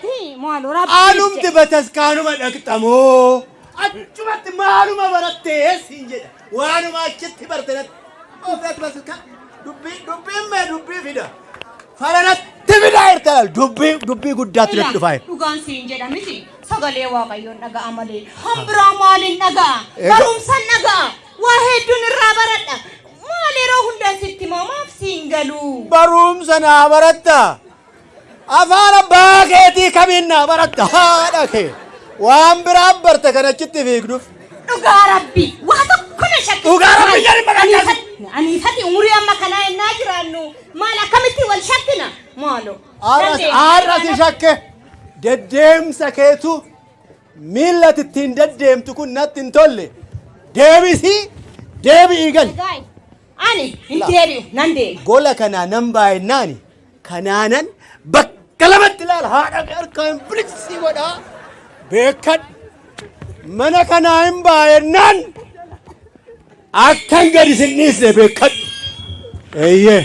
keeti maaloo rabbi. Anumti bataskaanuma dhaqxamoo achumatti maaluma barattee siin jedha. Waanuma achitti barte natti. Ofeet bataska dubbii dubbiin mee dubbii fida. Fara natti fidaa jirta laal dubbii dubbii guddaatti natti dhufaa jira. Dhugaan siin jedha miti sagalee waaqayyoon dhaga'a malee han biraa maaliin dhaga'a Egaa- barumsan dhaga'a waa hedduun irraa baradha maal yeroo hundaan sitti himaa maaf siin galu. Barumsa naa baratta. Afaan abbaa keetii kamiin naa baratta haadha kee. Waan biraa barte kan achitti fiigduuf. Dhugaa rabbi waa tokko na shakki. Dhugaa rabbi jedhi maqaa keetii. Aniifati umurii amma kanaa ennaa jiraannu maal akkamitti wal shakkina maaloo. Har'a si shakke deddeemsa keetu miilla ati ittiin deddeemtu kun natti hin tolle deebisii deebi'ii gali. Egaa ani hin deebi'u nan deema. Gola kanaa nan baay'innaani kanaanan bakka lamatti ilaala haadha kee harkaan biliksii godhaa beekadhu mana kanaa hin baay'innaan akkan gadi sin dhiisne beekadhu. Eeyyee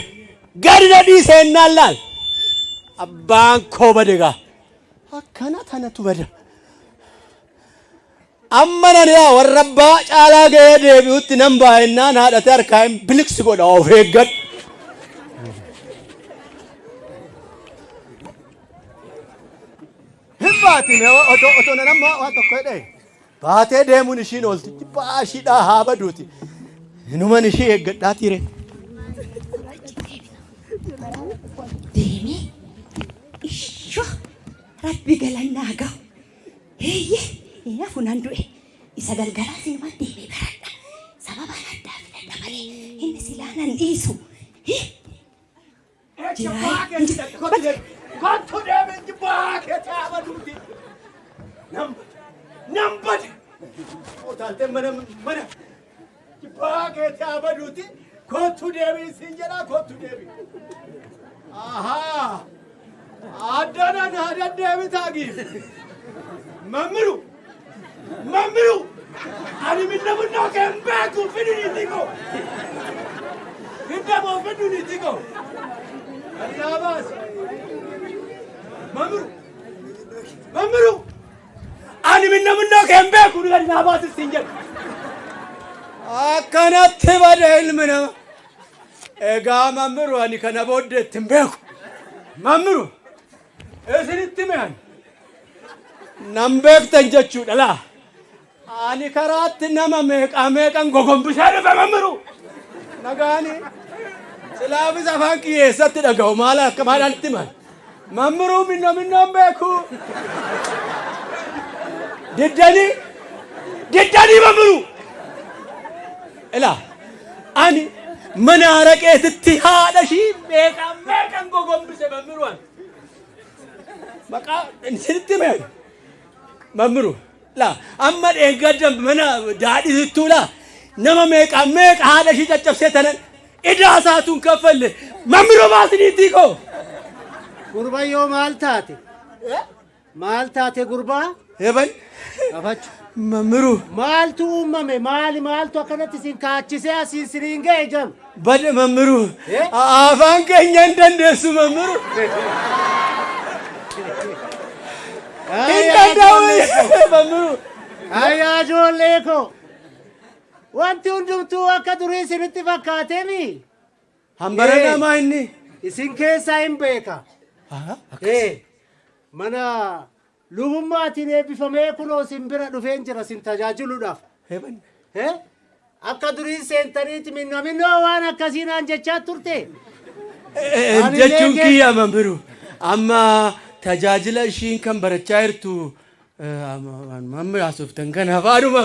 gadi na dhiise ennaan laal abbaan koo bade gaa akkana tanatu bada. Amma nan yaa warra abbaa caalaa ga'ee deebi'utti nan baay'innaan haadhatee harkaa hin biliksi godha of eeggadhu. Hin baati mee otoo otoo nan amma waan tokko jedhee baatee deemuun ishiin oolti jibbaa ishiidhaa haa baduuti. Inuman ishii eeggadhaa tiire. Deemee ishoo rabbi galannaa gahu. Eeyyee hin hafu nan du'e isa galgalaa sinuman deemee baradha. Sababaan addaa filadha malee inni silaa nan dhiisu. Kottu deebiin jibbaa keetii haa baduuti. Nan bade. Nan bade. Otaaltee mana mana jibbaa keetii haa baduuti. Kottu deebiin siin jedhaa kottu deebiin. Ahaa. Addana naa deddeebitaa giif. Mammiru. Mammiru. Ani minna munnoo kee hin beeku fidi niitii koo. Hidda moo fiddu niitii koo. Allaa baasi. Mammiru. Mammiru. Ani minna munnoo kee hin beeku gadi naa baasi siin jedhu. Akkanatti bade ilmi nama. Egaa mammiru ani kana booddee itti hin beeku. Mammiru isinitti hime ani. Nan beektan jechuudha laa. Ani karaatti nama meeqaa meeqan gogombisee dhufe mammiru. Nagaani silaafis afaan kiyyeessatti dhaga'u maal akka maal itti himan. Mammiruu minno minnoon beeku. Diddanii diddanii mammiru. Ilaa ani mana haraqeetitti haadha ishii meeqaa meeqan gogombise mammiru ani. Maqaa isinitti hime ani. Mammiru laa amma dheengadda mana daadhiisittuu laa nama meeqaa meeqa haadha ishii caccabsee tanan idaa isaatuun kaffalle mammiru baasiniitii koo. Gurbayyoo maal taate? Maal taate gurbaa? Heban Kafachu. mammiru Maaltu uumame? Maali maaltu akkanatti isin kaachisee asiin siriin ga'e jam? bade mammiru Eh? afaan keenya hin dandeessu mammiru. Hin danda'u mammiru. Ayyaa ijoollee koo. Wanti hundumtuu akka durii isinitti fakkaateemi. Hambara Eh. namaa inni. Isin keessaa hin beeka. Mana lubummaatiin eebbifamee kunoo isin bira dhufeen jira isin tajaajiluudhaaf. Heban. Akka duriin seentaniiti minna minnoo waan akkasii naan jechaa turte. Ani Jechuun illee kiyya mammiru amma tajaajila ishiin kan barachaa jirtu amma haasoftan kana afaanuma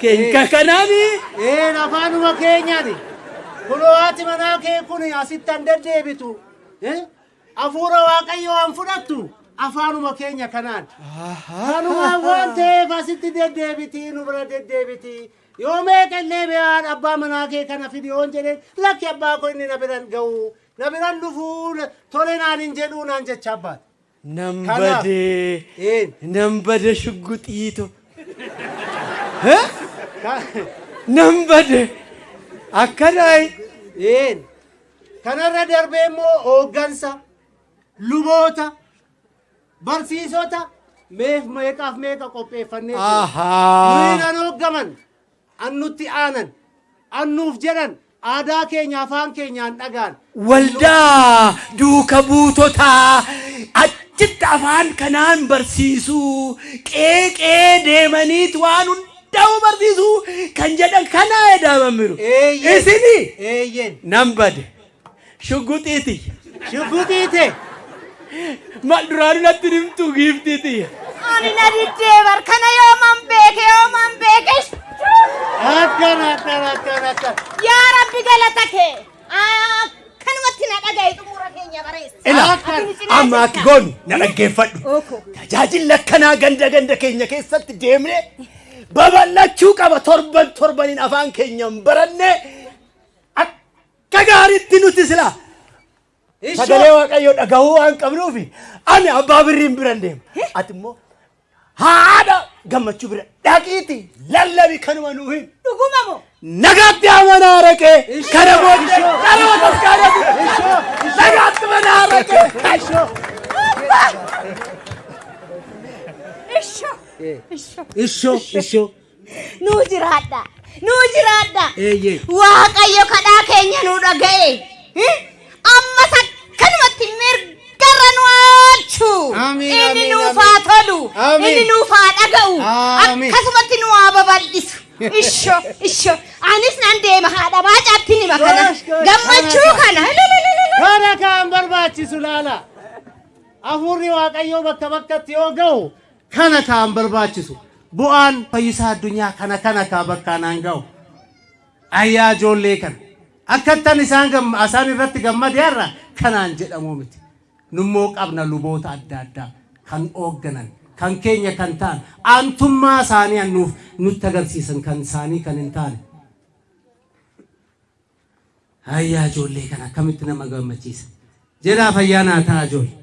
keenya kanaani. Een afaanuma keenyaani. Kunoo haati manaa kee kun asitti an deddeebitu. Hafuura waaqayyoo an fudhattu afaanuma keenya kanaan. Kanumaan waan ta'eef asitti deddeebitii nu bira deddeebitii. Yoo meeqa illee be'aan abbaa manaa kee kana fidi yoon jedheen lakki abbaa koo inni na biran ga'u na biran dhufuu tole naan hin jedhuu naan jecha abbaan. Nan Kanaaf. badee Een. nan bade shugguxiito. Nan bade akkanaa Een. Kanarra darbee immoo hooggansa, luboota, Barsiisota meef meeqaaf meeqa qopheeffannee jirra. Ahaa. Nuyi nan hooggaman, an nutti aanan, an nuuf jedhan, aadaa keenya afaan keenyaan dhagaan. Waldaa duuka buutotaa achitti afaan kanaan barsiisuu qeeqee deemaniit waan hundaa'u barsiisuu kan jedhan kanaa edaa mammiru. Eeyyeen. Isini Eeyyeen. nan bade shugguxiitiyya. Shugguxiite. Maal duraanuu natti himtu giiftiitiyya. Ani na diddee bar kana yooman beeke yooman beeke. Akkana akkana akkana akkana. Yaa Rabbi galata kee. Akkanumatti na dhagaye xumura keenya bareessa. Ila Ati nu cinaa amma akki jirta. goonu na dhaggeeffadhu. Oko. Tajaajilli akkanaa ganda ganda keenya keessatti deemnee babal'achuu qaba torban torbaniin afaan keenyaan baranne akka gaariitti nuti silaa sagalee waaqayyoo dhagahuu waan qabnuufi ani abbaa birriin biran deema. Ati immoo haadha gammachuu bira dhaqiiti lallabi kanuma nuu himi. Dhuguma moo? Nagaatti amanaa raqee kana booddee qaroo taskaarati nagaatti manaa raqee. Ishoo. Ishoo. Ishoo ishoo. Nuu jiraadha. Nuu jiraadha. Eeyyee. Waaqayyo kadhaa keenya nuu dhaga'e. Ammas akkanumatti mirgarra nu oolchu. Amiin, Inni amiin, nuuf amiin. haa tolu. Amiin. Inni nuuf haa dhaga'u. Amiin. Akkasumatti nu haa babal'isu. Ishoo ishoo. Anis nan deema haadha baacaatti nima kana. Gosh, gosh. Gammachuu kana. Kana kan barbaachisu laala. Hafuurri Waaqayyoo bakka bakkatti yoo ga'u kana kan barbaachisu. Bu'aan fayyisaa addunyaa kana kana kaa bakkaan aan ga'u. Ayyaa ijoollee kana. Akkattan isaan isaan irratti gammade har'a kanaan jedhamuu miti. Nummoo qabna luboota adda addaa kan hoogganan, kan keenya kan ta'an, aantummaa isaanii nuuf nutti agarsiisan kan isaanii kan hin taane. Ayyaa ijoollee kana akkamitti nama gammachiisa. Jedhaa fayyaa naa ta'a ijoollee.